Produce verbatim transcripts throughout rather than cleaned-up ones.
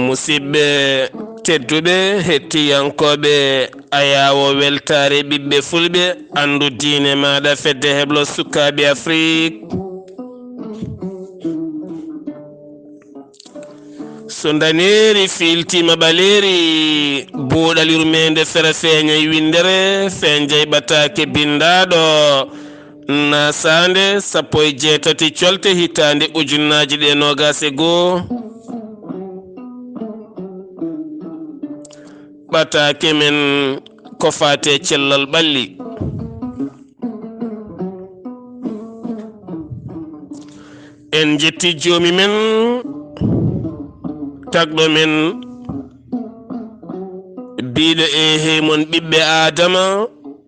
Musidɓe tedduɓe, hettiyankooɓe Ayaawo Weltaare Ɓiɓɓe Fulɓe, anndu diine maaɗa, Fedde Heblo Sukaaɓe Afrik. So ndaneeri fiiltiima ɓaleeri, buuɗal yurmeende fera feeñay winndere, feeñjay ɓataake binndaaɗo, Naasaande sappo e jeetati colte hitaande ujunnaaji ɗe noogaas e goo. Ɓataake men ko faati e cellal ɓalli. En njetti Joomi men, tagɗo men, biiɗo: "Eehey mon ɓiɓɓe Aadama,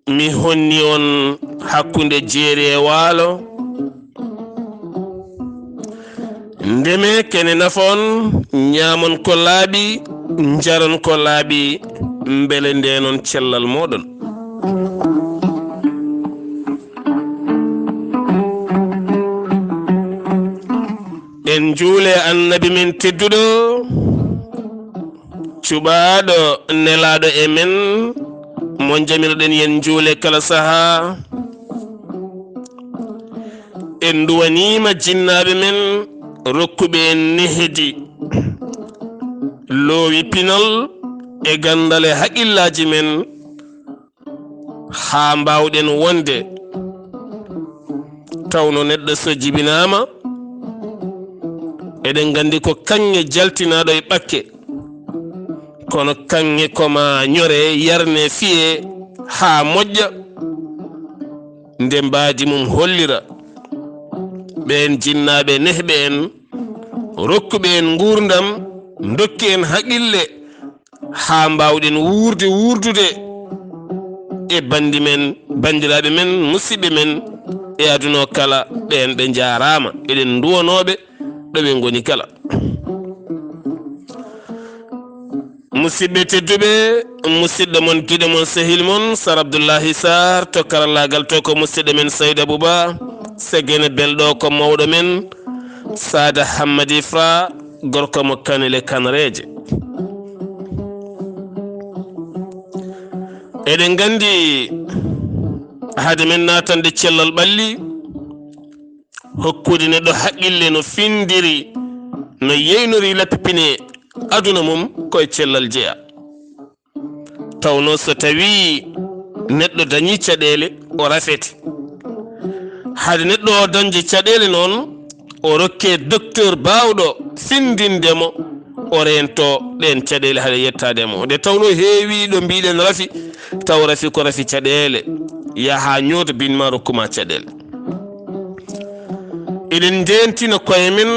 mi honni on hakkunde jeeri e waalo. Ndemee kene nafa on, ñaamon ko laaɓi, njaron ko laaɓi, mbele ndeenon cellal mooɗon." En njuule Annabi men tedduɗo, cuɓaaɗo nelaaɗo e men, mo njamiroɗen yen njuule kala sahaa. En nduwaniima jinnaaɓe men, rokkuɓe en nehdi, loowi pinal e ganndal e haqillaaji men, haa mbaawɗen wonde. Tawno neɗɗo so jibinaama, eɗen nganndi ko kaŋŋe jaltinaaɗo e ɓakke, kono kaŋŋe ko maa ñore, yarne, fiye haa moƴƴa, nde mbaadi mum hollira. Ɓeen jinnaaɓe nehɓe en, rokkuɓe en nguurndam, ndokki en haqille, haa mbaawɗen wuurde, wuurdude e banndi men, banndiraaɓe men, musidɓe men e aduna o kala. Ɓeen ɓe njaaraama, eɗen nduwanooɓe ɗo ɓe ngoni kala. Musidɓe tedduɓe, musidɗo mon, giɗo mon, sehil mon, Sar Abdullahi Sar, to karallaagal to ko musidɗo men Sayda Buba, Segene Belɗo ko mawɗo men, Saada Hammadi Fra, gorko mo Kanel e Kanreeje. Eɗen nganndi, hade men naatande cellal ɓalli, hokkude neɗɗo haqqille no findiri, no yeynori lappi pine aduna mum, ko e cellal jeya. Tawno so tawii neɗɗo dañii caɗeele, o rafete. Hade neɗɗo o dañde caɗeele noon, o rokke docteur baawɗo findinde mo, o reento ɗeen caɗeele hade yettaade e mo. Nde tawno heewii ɗo mbiɗen rafi, taw rafi ko rafi caɗeele. Yaha ñooto bin ma, rokku ma caɗeele. Eɗen ndeentina koye men,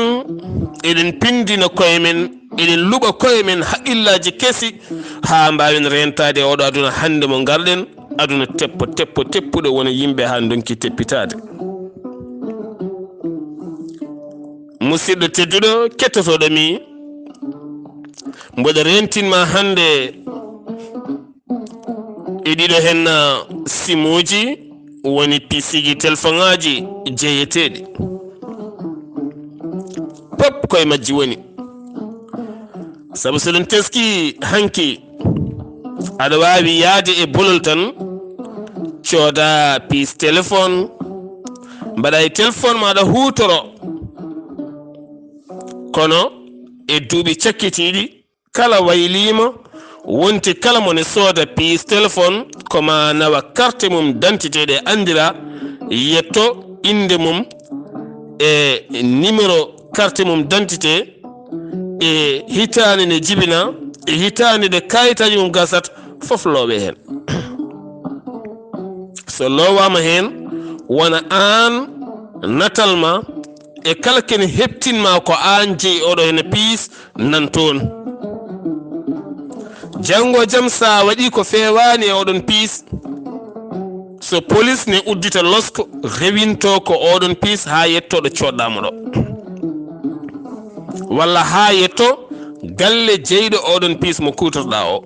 eɗen pindina koye men, eɗen luɓa koye men haqqillaaji kesi, haa mbaawen reentaade e oɗo aduna hannde mo ngarɗen, aduna teppo, teppo, teppuɗo wona yimɓe haa ndonki teppitaade. Musidɗo tedduɗo, kettotooɗo mi, mboɗo reentin ma hannde e ɗiɗo heen simuuji, woni piisiji telefoŋaaji jeyeteeɗi. Pop koye majji woni. Sabu so ɗum teski hanki, aɗa waawi yahde e bolol tan, cooda piis telefon, mbaɗa e telefon ma, aɗa huutoro. Kono e duuɓi cakkitiiɗi, kala wayliima, wonti kala mo ne sooda piis telefon, ko ma nawa karte mum dantite ɗe anndira, yetto innde mum e nimero karte mum dantite, e hitaande nde jibina, e hitaande nde kayitaaji mum gasat, fof loowe heen. So loowaama heen, wona aan natal ma, e kala kene heptin ma ko aan jeyi oɗo hene piis, nan toon. Janngo e jam, so a waɗii ko feewaani e oɗon piis, So police ne uddita losko, rewinto ko oɗon piis haa yetto ɗo coodɗaa mo ɗo. Walla haa yetto galle jeyɗo oɗon piis mo kuutorɗaa o.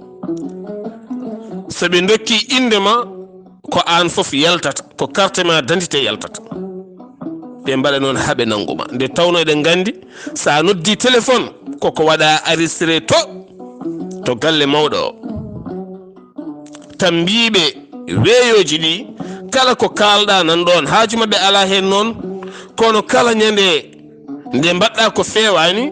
So ɓe ndokki innde ma, ko aan fof yaltata, ko carte ma d'identité yaltata. Ɓe mbaɗa noon haa ɓe nanngu ma. Nde tawnoo eɗen nganndi, so a noddii téléphone, koko waɗa enregistré to, to galle mawɗo o. Tan mbiiɓe weeyooji ɗi, kala ko kaalɗaa nan ɗoon, haaju maɓɓe alaa heen noon, kono kala ñande nde mbaɗɗaa ko feewaani,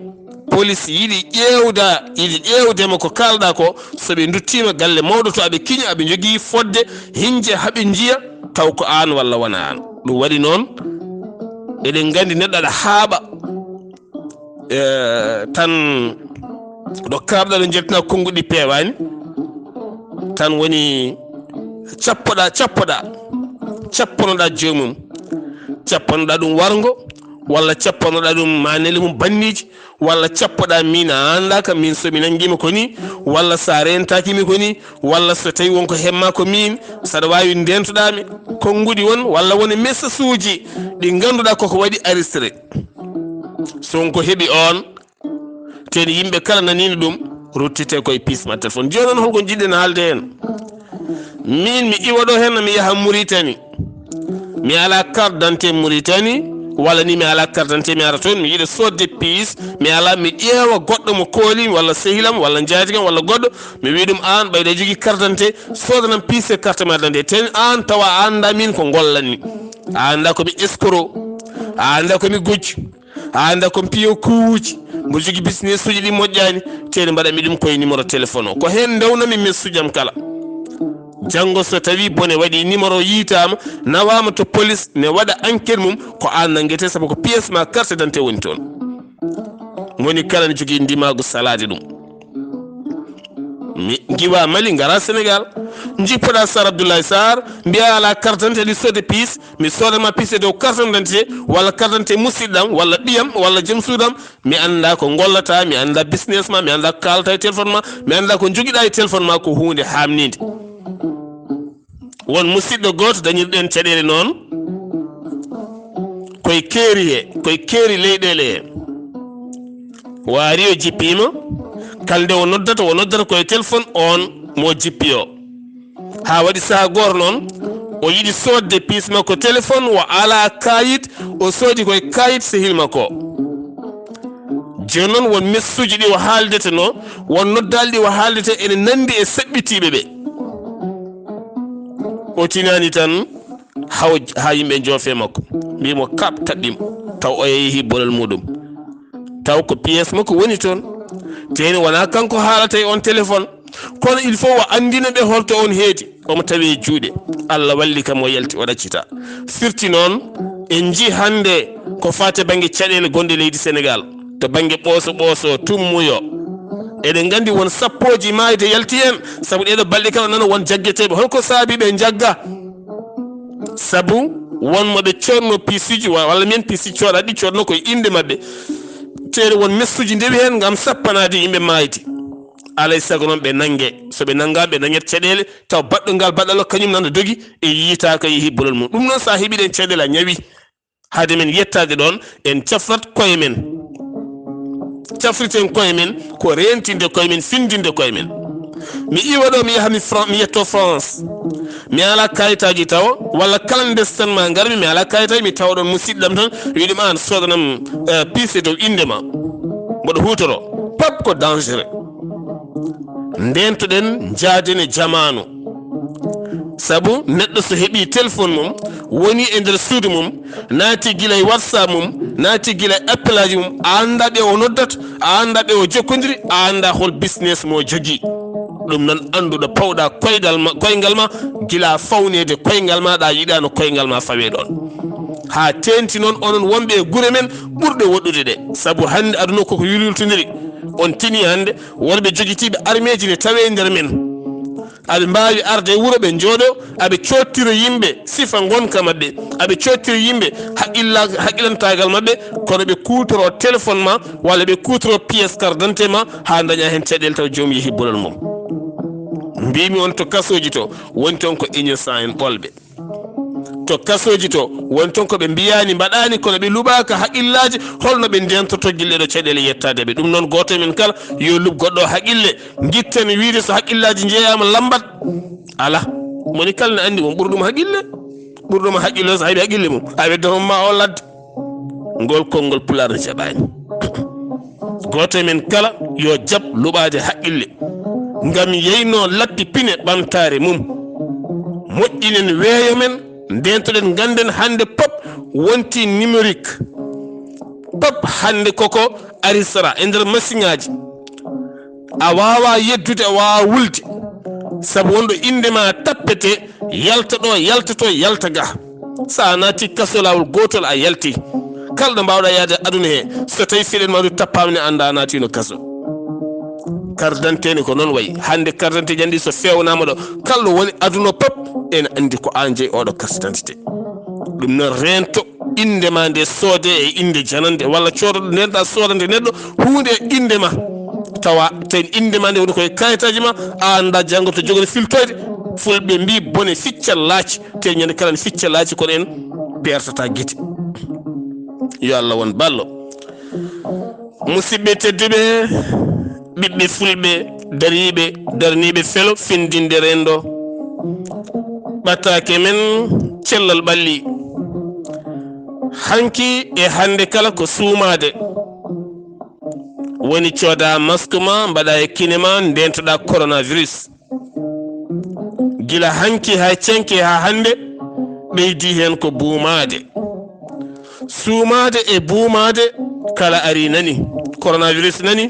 police yiɗi ƴeewda, yiɗi ƴeewde mo ko kaalɗaa ko, so ɓe nduttiima galle mawɗo to aɓe kiña, aɓe njogii fodde hiñje haa ɓe njiya taw ko aan walla wonaa aan. Ɗum waɗi noon, eɗen nganndi neɗɗo aɗa haaɓa, eh, tan ɗo kaalɗaa ɗo njettinaa konnguɗi peewaani, tan woni cappoɗaa, cappoɗaa, capponoɗaa joomum, capponoɗaa ɗum warngo, walla capponoɗaa ɗum ma neli mum banniiji, walla cappoɗaa min a anndaa kam, min so mi nanngiima ko nii, walla so a reentaaki mi ko nii, walla so tawii won ko hemmaa ko min, saɗa waawi ndeentoɗaa mi, konnguɗi won, walla won e message uji ɗi ngannduɗaa koko waɗi enregistré. So won ko heɓi oon, teni yimɓe kala naniino ɗum, ruttite koye piis ma téléphone. Jooni noon, holko njiɗɗen haalde heen? Min mi iwa ɗo heen, mi yaha Mauritanie. Mi alaa carte d'identité Mauritanie, walla ni mi alaa carte d'identité, mi ara toon, mi yiɗa soodde piis, mi alaa, mi ƴeewa goɗɗo mo kooli, walla sehilam, walla njaatigam, walla goɗɗo, mi wiya ɗum, aan, ɓayde a jogii carte d'identité, soodanam piis e carte ma d'identité. Teni aan tawa a anndaa min ko ngollanmi. A anndaa ko mi escroc, a anndaa ko mi gujjo. A anndaa ko mi piyo kuuji, mboɗo jogii business uji ɗi moƴƴaani, teni mbaɗanmi ɗum koye numéro téléphone o. Ko heen ndewnanmi message am kala. Janngo so tawii bone waɗi, numéro yiytaama, nawaama to police, ne waɗa enquête mum, ko aan nanngetee, sabu ko pièce ma carte d'identité woni toon. Mo woni kala ne jogii ndimaagu salaade ɗum. Mi ngiwa Mali, ngara Sénégal. Njippoɗaa Sarr Abdoulaye Sarr, mbiya alaa carte d'identité, ɗi soodde piis, mi soodanma piis e dow carte d'identité, walla carte d'identité musidɗam, walla ɓiyam, walla joom suudam, mi anndaa ko ngollataa, mi anndaa business ma, mi anndaa ko kaalata e téléphone ma, mi anndaa ko njogiɗaa e téléphone ma, ko huunde haamniinde. Won musidɗo gooto dañirɗen caɗeele noon, koye keeri he, koye keeri leyɗeele he. O ari o jippiima, kala nde o noddata, o noddata koye téléphone oon mo jippi o. Haa waɗi sahaa gooto noon, o yiɗi soodde piis makko téléphone, o alaa kaayit, o soodi koye kaayit sehil makko. Jooni noon, won message uji ɗi o haaldetenoo, won noddaali ɗi o haaldete, ene nanndi e saɓɓitiiɓe ɓe. O tinaani tan, haw, haa yimɓe njoofe makko, mbii mo kaɓ, kaɓɓi mo, taw oya yehi bolol muɗum, taw ko pièce makko woni toon. Teni wonaa kanko haalata e on téléphone, kono il faut o anndina ɓe holto on heedi, omo tawi e juuɗe. Allah walli kam, o yalti, o ɗaccita. Firti noon, en njii hannde ko faati bannge caɗeele gonɗe leydi Sénégal, to bannge ɓooso ɓooso, tummuyo. Eɗen nganndi won sappooji maayde yalti heen, sabu ɗeeɗo balɗe kala nana won jaggeteeɓe. Holko saabi ɓe njagga? Sabu won mo ɓe coodno piisuji, wa-, walla mbiyen piisuji coodaɗi, ɗi coodno koye innde maɓɓe. Teede won messuji ndewi heen ngam sappanaade yimɓe maayde. Alay sago noon ɓe nannge. So ɓe nanngaama, ɓe dañat caɗeele, taw baɗɗo ngal baɗɗo kañum nana dogi e yiytaaka, yehi bolol mum. Ɗum noon, so a heɓii ɗeen caɗeele, a ñawi. Hade men yettaade ɗoon, en cafrat koye men. Cafriten koye men ko reentinde koye men, findinde koye men. Mi iwa ɗo, mi yaha mi Fran-, mi yetto France. Mi alaa kayitaaji tawa, walla kala nde stan ma ngarmi, mi alaa kayitaaji, mi tawa ɗoon musidɗam tan, wiɗum aan soodanam, eh, piis e dow innde ma. Mboɗo huutoro. Pap ko dangereux. Ndeentoɗen, njaaden e jamaanu. Sabu neɗɗo so heɓii téléphone mum, woni e nder suudu mum, naati gila e WhatsApp mum, naati gila e appelaaji mum, a anndaa ɓe o noddata, a anndaa ɓe o jokkondiri, a anndaa hol business mo jogii. Ɗum noon, anndu ɗo pawɗaa koyngal ma, koyngal ma, gila fawneede koyngal ma, ɗa yiɗaano koyngal ma fawee ɗoon. Haa teeŋti noon, onon wonɓe e gure men ɓurɗe woɗɗude ɗe. Sabu hannde aduna koko yulyultondiri. On tini hannde, wonɓe jogitiiɓe armeeji ne tawee nder men. Aɓe mbaawi arde e wuro, ɓe njooɗo, aɓe coottira yimɓe sifa ngonka maɓɓe, aɓe coottira yimɓe haqqilla-, haqqilantaagal maɓɓe, kono ɓe kuutoro téléphone ma, walla ɓe kuutoro pièce carte d'identité ma, haa ndaña heen caɗeele taw joom yehi bolol mum. Mbiimi on to kasooji to, woni toon ko innocent en ɓolɓe. to kasooji to, woni toon ko ɓe mbiyaani, mbaɗaani, kono ɓe luɓaaka haqillaaji, holno ɓe ndeentoto gila ɗo caɗeele yettaade ɓe? Ɗum noon, gooto e men kala yo luɓ goɗɗo o haqille, ngitten wiide so haqillaaji njeyaama lammbat, alaa. Moni kala ne anndi mo ɓurɗo mo haqille, ɓurɗo mo haqille o so heɓi haqille mum, a weddoto ma o ladde. Ngol konngol Pulaar ne jaɓaani. Gooto e men kala yo jaɓ luɓaade haqqille, ngam yeynoo lappi pine ɓamtaare mum. Moƴƴinen weeyo men, ndeentoɗen, ngannden hannde pop wontii numérique. Pop hannde koko ari sara e nder masiŋaaji. A waawaa yeddude, a waawaa wulde, sabu wonɗo innde ma tappete, yalta ɗo, yalta to, yalta ga. So a naati kaso laawol gootol, a yalti. Kala ɗo mbaawɗaa yahde aduna he, so tawi seeɗen ma du tappaama ne, annda a naatiino kaso. Carte d'identité ne ko noon wayi. Hannde carte d'identité janɗi so feewnaama ɗo, kala ɗo woni aduna pop, ene anndi ko aan jeyi oɗo carte d'identité. Ɗum noon reento innde ma nde soode e innde janande, walla coodoɗo nden ɗa soodande neɗɗo huunde e innde ma. Tawa ten innde ma nde woni koye kayitaaji ma, a annda janngo to jogori filtoyde. Fulɓe mbi bone ficca laaci, te ñande kala ne ficca laaci kono en peertata gite. Yo Allah won ballo. Musidɓe tedduɓe, ɓiɓɓe fulɓe, dariiɓe, darniiɓe felo findinde renndo, ɓattaake men cellal ɓalli. Hanki e hannde kala ko suumaade. Woni cooda masque ma, mbaɗa e kine ma, ndeentoɗa coronavirus. Gila hanki haa cenki haa hannde, ɓeydi heen ko buumaade. Suumaade e buumaade kala ari nani. Coronavirus nani,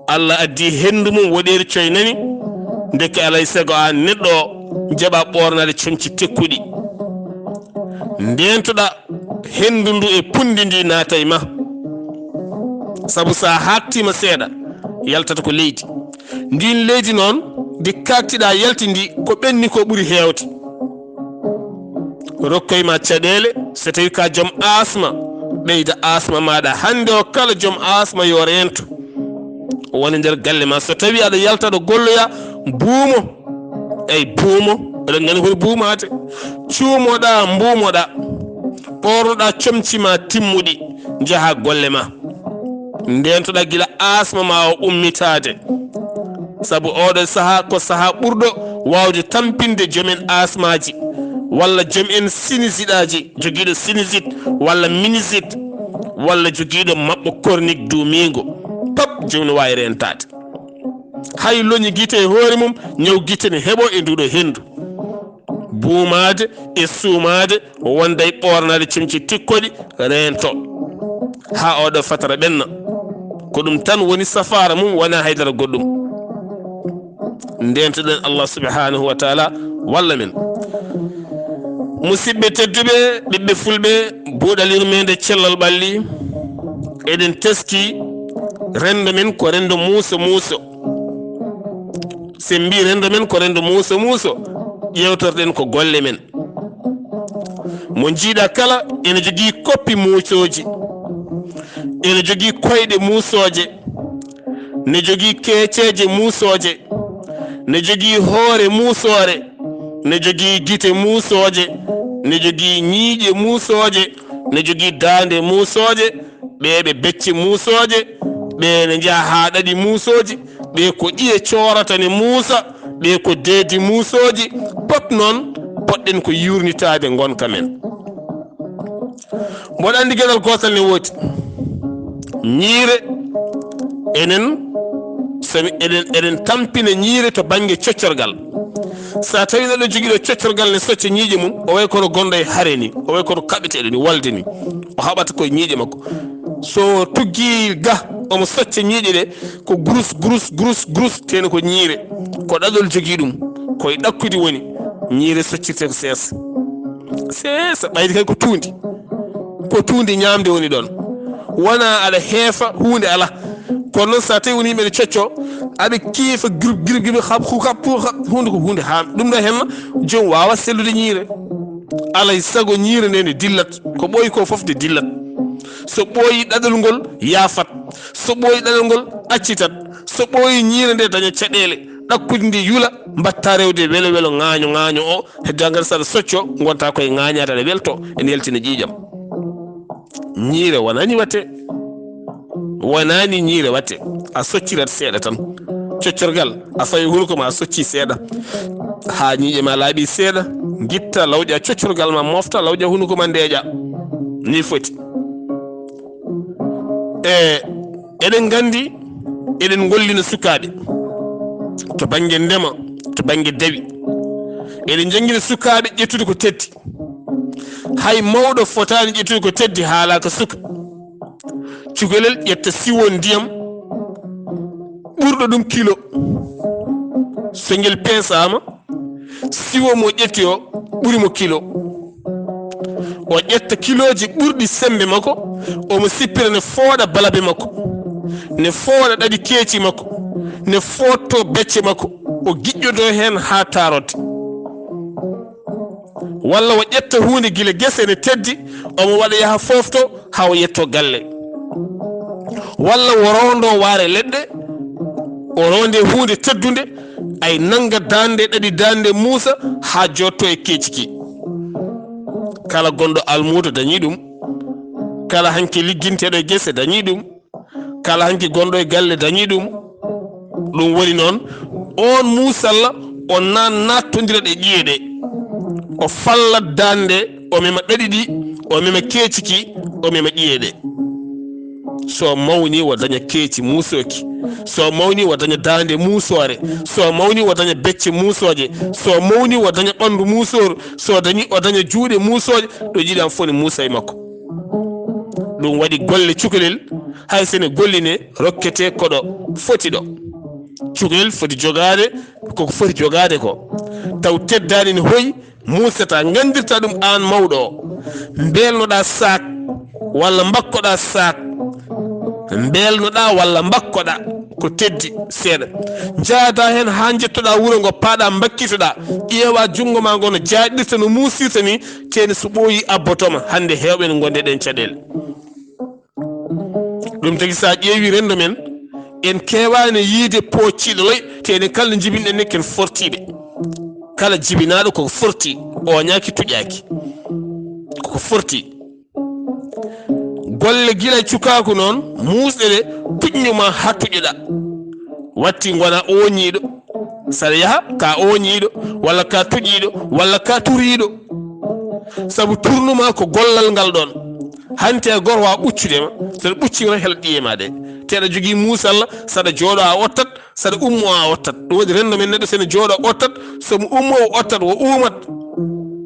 Allah addi henndu mum woɗeeri coy nani, ndeke alay sago aan neɗɗo o jaɓa ɓoornaade comci tekkuɗi. Ndeentoɗa henndu ndu e punndi ndi naata e ma. Sabu so a haaktiima seeɗa, yaltata ko leydi. Ndiin leydi noon, ndi kaaktiɗa yalti ndi, ko ɓenni ko ɓuri heewde. Rokkoy ma caɗeele, so tawi ka joom asma, ɓeyda asma maaɗa. Hannde o kala joom asma yo reento. Woni nder galle ma, so tawi aɗa yalta ɗo golloya, buumo. Eyi, buumo, eɗen nganndi koni buumaade. Cuumoɗa, mbuumoɗa, ɓoornoɗa comci ma timmuɗi, njaha golle ma. Ndeentoɗa gila asma ma o ummitaade. Sabu oɗo saha ko saha ɓurɗo waawde tampinde joom en asmaaji, walla joom en sinisiɗaaji, jogiiɗo sinisite, walla minisite, walla jogiiɗo maɓɓo kornik duumiingo. Pap, joom no waawi reentaade. Hay loñi gite e hoore mum, ñaw gite ne heɓo e nduɗo henndu. Buumaade e suumaade, wonda e ɓoornaade comci tikkoɗi, reento. Haa oɗo fatara ɓenna. Ko ɗum tan woni safaara mum, wonaa haydara goɗɗum. Ndeentoɗen Allah subhanahu wa taala walla men. Musidɓe tedduɓe, ɓiɓɓe fulɓe, buuɗal yurmeende cellal ɓalli, eɗen teski renndo men ko renndo muuso muuso. So en mbii renndo men ko renndo muuso muuso, ƴeewtorɗen ko golle men. Mo njiiɗa kala ene jogii koppi muusooji, ene jogii koyɗe muusooje, ne jogii keeceeje muusooje, ne jogii hoore muusoore, ne jogii gite muusooje, ne jogii ñiiƴe muusooje, ne jogii daande muusooje, ɓee ɓe becce muusooje, ɓee ne njaha haa ɗaɗi muusooji, ɓee ko ƴiye coorata ne muusa, ɓee ko deedi muusooji, pop noon poɗɗen ko yuurnitaade ngonka men. Mboɗo anndi geɗal gootal ne woodi. Ñiire, enen, so mi, eɗen, eɗen tampina ñiire to bannge coccorgal. So a tawi neɗɗo jogiiɗo coccorgal ne socca ñiiƴe mum, o way kono gonɗo e hare ni, o way kono kaɓeteeɗo ni, walde ni. O haɓata koye ñiiƴe makko. So tuggi ga, omo socca ñiiƴe ɗe, ko grus, grus, grus, grus, tene ko ñiire. Ko ɗaɗol jogii ɗum, koye ɗakkudi woni. Ñiire soccirte ko seesa. Seesa, ɓayde kay ko tuundi. Ko tuundi ñaamde woni ɗoon. Wona aɗa heefa, huunde alaa. Kono noon, so a tawi woni yimɓe ne cocco, aɓe kiifa girib, girib, girib, hap, hu, hap, hu, hap, huunde ko huunde haam. Ɗum ɗo henna, joom waawa sellude ñiire. Alay sago ñiire nde ne dillat. Ko ɓooyi ko fof nde dillat. So ɓooyi ɗaɗol ngol yaafat. So ɓooyi ɗaɗol ngol accitat. So ɓooyi ñiire nde daña caɗeele. ɗakkudi ndi yula, mbatta rewde welo welo ŋaaño ŋaaño o, hedda ngal saɗa socco, ngonta koye ŋaañaade aɗa welto, ene yaltina ƴiiƴam. Ñiire wonani watte. Wonani ñiire watte. A soccirat seeɗa tan. Coccorgal, a fawi hunuko ma, a socci seeɗa. Haa ñiiƴe ma laaɓi seeɗa, ngitta lawƴa coccorgal ma, mofta lawƴa hunuko ma, ndeeƴa. Ni foti. E, eɗen nganndi, eɗen ngollina sukaaɓe to bannge ndema, to bannge dawi. Eɗen njanngina sukaaɓe ƴettude ko teddi. Hay mawɗo fotaani ƴettude ko teddi, haalaka suka. Cukalel ƴetta siwo ndiyam ɓurɗo ɗum kilo. So ngel peesaama, siwo mo ƴetti o ɓuri mo kilo. O ƴetta kilooji ɓurɗi semmbe makko, omo sippira ne fooɗa balabe makko, ne fooɗa ɗaɗi keeci makko, ne footto becce makko, o giƴƴodo heen haa taarote. Walla o ƴetta huunde gila gese ne teddi, omo waɗa yaha foofto haa o yetto galle. Walla o rondo waare leɗɗe, o ronde huunde teddunde, ay nannga daande ɗaɗi daande Muusa haa jotto e keeci ki. Kala gonɗo almuudo dañi ɗum. Kala hanki ligginteeɗo e gese dañi ɗum. Kala hanki gonɗo e galle dañi ɗum. Ɗum woni noon, oon Muusa Alla, o na-, naattondira ɗe ƴiye ɗe. O falla daande, o mema ɗaɗi ɗi, o mema keeci ki, o mema ƴiye ɗe. So mawni, o daña keeci muusooki. So mawni, o daña daande muusoore. So mawni, o daña becce muusooje. So mawni, o daña ɓanndu muusooru. So dañi, o daña juuɗe muusooje. Ɗo jiɗi am fof ne muusa e makko. Ɗum waɗi golle cukalel, hay so ne golline, rokkete koɗo foti ɗo. Cukalel foti jogaade koko foti jogaade ko. Taw teddaani ne hoyi, muusata, nganndirta ɗum aan mawɗo o. Mbelnoɗaa saak, walla mbakkoɗaa saak. Mbelnoɗaa walla mbakkoɗaa ko teddi seeɗa. Njaada heen haa njettoɗaa wuro ngo, paaɗa mbakkitoɗaa. Ƴeewa junngo ma ngo no jaaɗirta, no muusirta ni, teeni so ɓooyi abbotoma. Hannde heewɓe ne ngonde ɗeen caɗeele. Ɗum tagi so a ƴeewi renndo men, en keewaani yiide pocciiɗo loy, te enen kala jibinɗen ne ken fortiiɓe. Kala jibinaaɗo koko forti, ooñaaki tuƴaaki. Koko forti. Golle gila cukaaku noon, muusɗe ɗe, tuƴñu ma haa tuƴuɗa. Watti ngona ooñiiɗo. Saɗa yaha ka ooñiiɗo, walla ka tuƴiiɗo, walla ka turiiɗo. Sabu turnuma ko gollal ngal ɗon. Hante a gor wa ɓuccude ma, saɗa ɓucci wona hel ƴiye ma ɗe. Te aɗa jogii muusalla, saɗa jooɗo a ottat, saɗa ummo a ottat. Ɗum waɗi renndo men neɗɗo sene jooɗo ottat, so mo ummo o ottat, o uumat.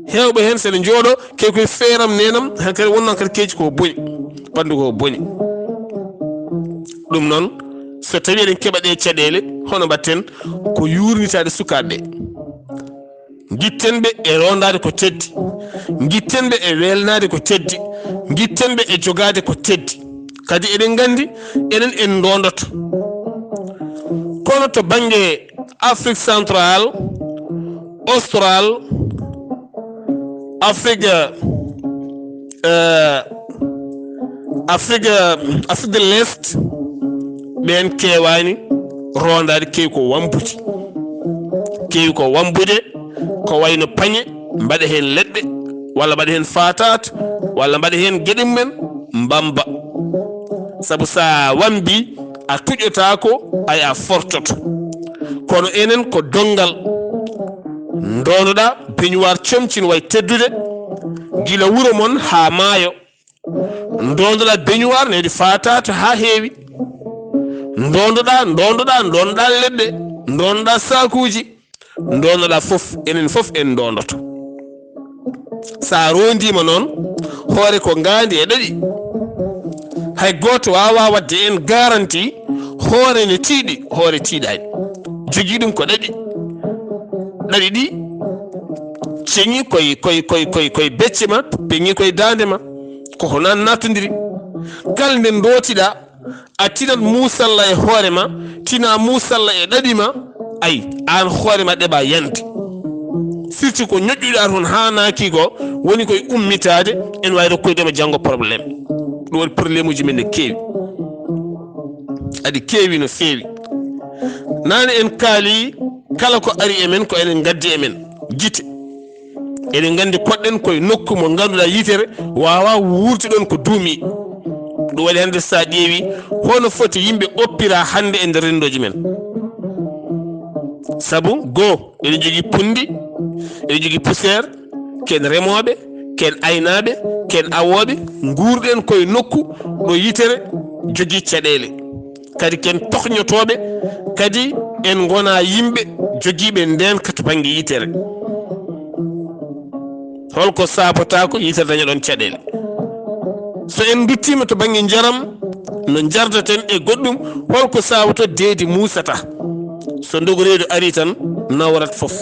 Heewɓe heen sene jooɗo, kay koye feeram nenam, hankadi wonno hankadi keeci ko boni. Ɓanndu ko boni. Ɗum noon, so tawi eɗen keɓa ɗe caɗeele, hono mbatten ko yuurnitaade sukaaɓe ɓe. Ngitten ɓe e rondaade ko teddi. Ngitten ɓe e welnaade ko teddi. Ngitten ɓe e jogaade ko teddi. Kadi eɗen nganndi, enen en ndondoto. Kono to bannge Afrique centrale, austral, Afrique, euh, Afrique, euh, Afrique de l'Est, ɓeen keewaani rondaade, keewi ko wambude. Keewi ko wambude, ko wayno pañe, mbaɗa heen leɗɗe, walla mbaɗa heen faataat, walla mbaɗa heen geɗe mumen, mbamba. Sabu so a wambi, a tuƴotaako, ay a fortoto. Kono enen ko donngal. Ndoonoɗaa beñuwaar comci no wayi teddude, gila wuro mon haa maayo. Ndoonoɗaa beñuwaar newdi faataat haa heewi. Ndoonoɗaa, ndoonoɗaa, ndoonoɗaa leɗɗe, ndoonoɗaa saakuuji, ndoonoɗaa fof, enen fof en ndoondoto. So a roondiima noon, hoore ko ngaandi e ɗaɗi. Hay gooto waawaa waɗde en garanti hoore ne tiiɗi, hoore tiiɗaani. Jogii ɗum ko ɗaɗi. Ɗaɗi ɗi ceñi koye, koye, koye, koye, koye becce ma, peñi koye daande ma. Koko nan nattondiri. Kala nde ndootiɗaa, a tinat muusalla e hoore ma, tina muusalla e ɗaɗi ma, ay, aan hoore ma ɗeɓa yande. Firti ko ñoƴƴuɗa toon haa naaki ko, woni koye ummitaade, en waawi rokkoyde ma janngo problème. Ɗum waɗi problème uji men ne keewi. Aɗi keewi no feewi. Naane en kaali Kala ko ari e men ko enen ngaddi e men gite. Eɗen nganndi koɗɗen koye nokku mo ngannduɗaa yitere waawa wuurde ɗon ko duumi. Ɗum waɗi hannde so a ƴeewi hono foti yimɓe oppira hannde e nder renndooji men. Sabu goo, eɗen jogii punndi, eɗen jogii poussière, ken remooɓe, ken aynaaɓe, ken awooɓe, nguurɗen koye nokku ɗo yitere jogii caɗeele. Kadi ken tohñotooɓe, kadi en ngona yimɓe jogiiɓe ndeenka to bannge yitere. Holko saabotoo ko yitere daña ɗon caɗeele? So en nduttiima to bannge njaram, no njardaten e goɗɗum, holko saabotoo deedi muusata? So ndogu reedu ari tan, nawrat fof.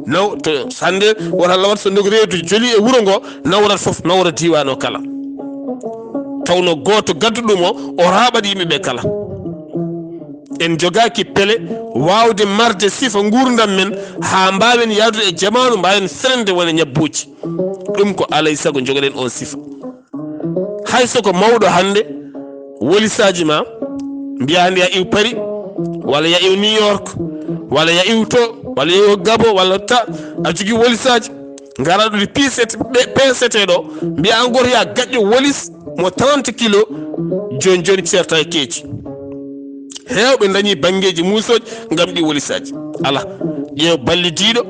Naw-, to hannde wota lawat so ndogu reedu joli e wuro ngo, nawrat fof, nawra diiwaan o kala. Tawno gooto gadduɗo mo, o raaɓat yimɓe ɓe kala. En jogaaki pele waawde marde sifa nguurndam men haa mbaawen yahdude e jamaanu, mbaawen ferende wona ñabbuuji. Ɗum ko alay sago njogoɗen oon sifa. Hay so ko mawɗo hannde, wolisaaji ma, mbiya hannde ya iw Paris, walla ya iw New York, walla ya iw to, walla ya iw Gabon, walla ta, a jogii wolisaaji, ngara ɗo ɗi piisete, ɓe peesete ɗo, mbiya an gooto ya gaƴƴo wolis mo trente kilo, jooni jooni ceerta e keeci. Heewɓe dañi banngeeji muusooji ngam ɗi wolisaaji. Alaa, ƴeew ballidiiɗo,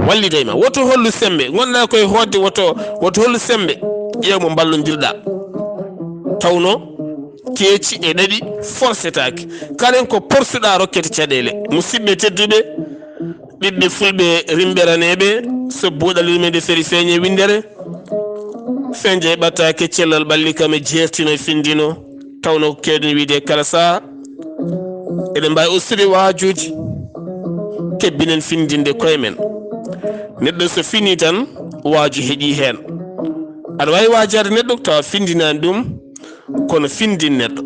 wallida e ma. Woto hollu semmbe, ngonɗaa koye hootde, woto, woto hollu semmbe, ƴeew mo mballondirɗaa. Tawno keeci e ɗaɗi forsetaake. Kalen ko porsuɗaa rokkete caɗeele. Musidɓe tedduɓe, ɓiɓɓe fulɓe rimɓeraneeɓe, so buuɗal yurmeende feri feeñe winndere, feeñe ɓattaake cellal ɓalli kam e jeertino e findino, tawno ko keewɗen wiide kala saha, eɗen mbaawi ustude waajuuji, kebbinen findinde koye men. Neɗɗo so fini tan, waaju heƴi heen. Aɗa waawi waajaade neɗɗo tawa findinaani ɗum, kono findin neɗɗo.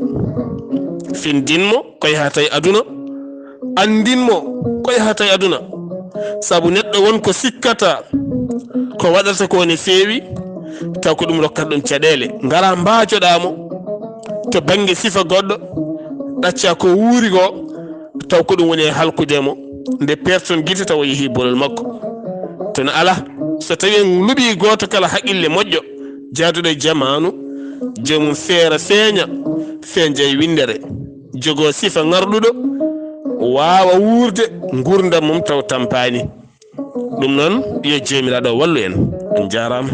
Findin mo ko yahata e aduna, anndin mo ko yahata e aduna. Sabu neɗɗo won ko sikkata ko waɗata ko ne feewi, taw ko ɗum rokkata ɗum caɗeele. Ngara mbaajoɗaa mo to bannge sifa goɗɗo, ɗacca ko wuuri ko, taw ko ɗum woni e halkude mo, nde perton gite tawa yehi bolol makko. Tun ala, so tawi en luɓi gooto kala haqqille moƴƴo, jaaduɗo e jamaanu, joomum feera feeña, feeña e winndere, jogoo sifa ŋarɗuɗo, waawa wuurde nguurndam mum taw tampaani. Ɗum noon, yo Joomiraaɗo wallu en. On njaaraama.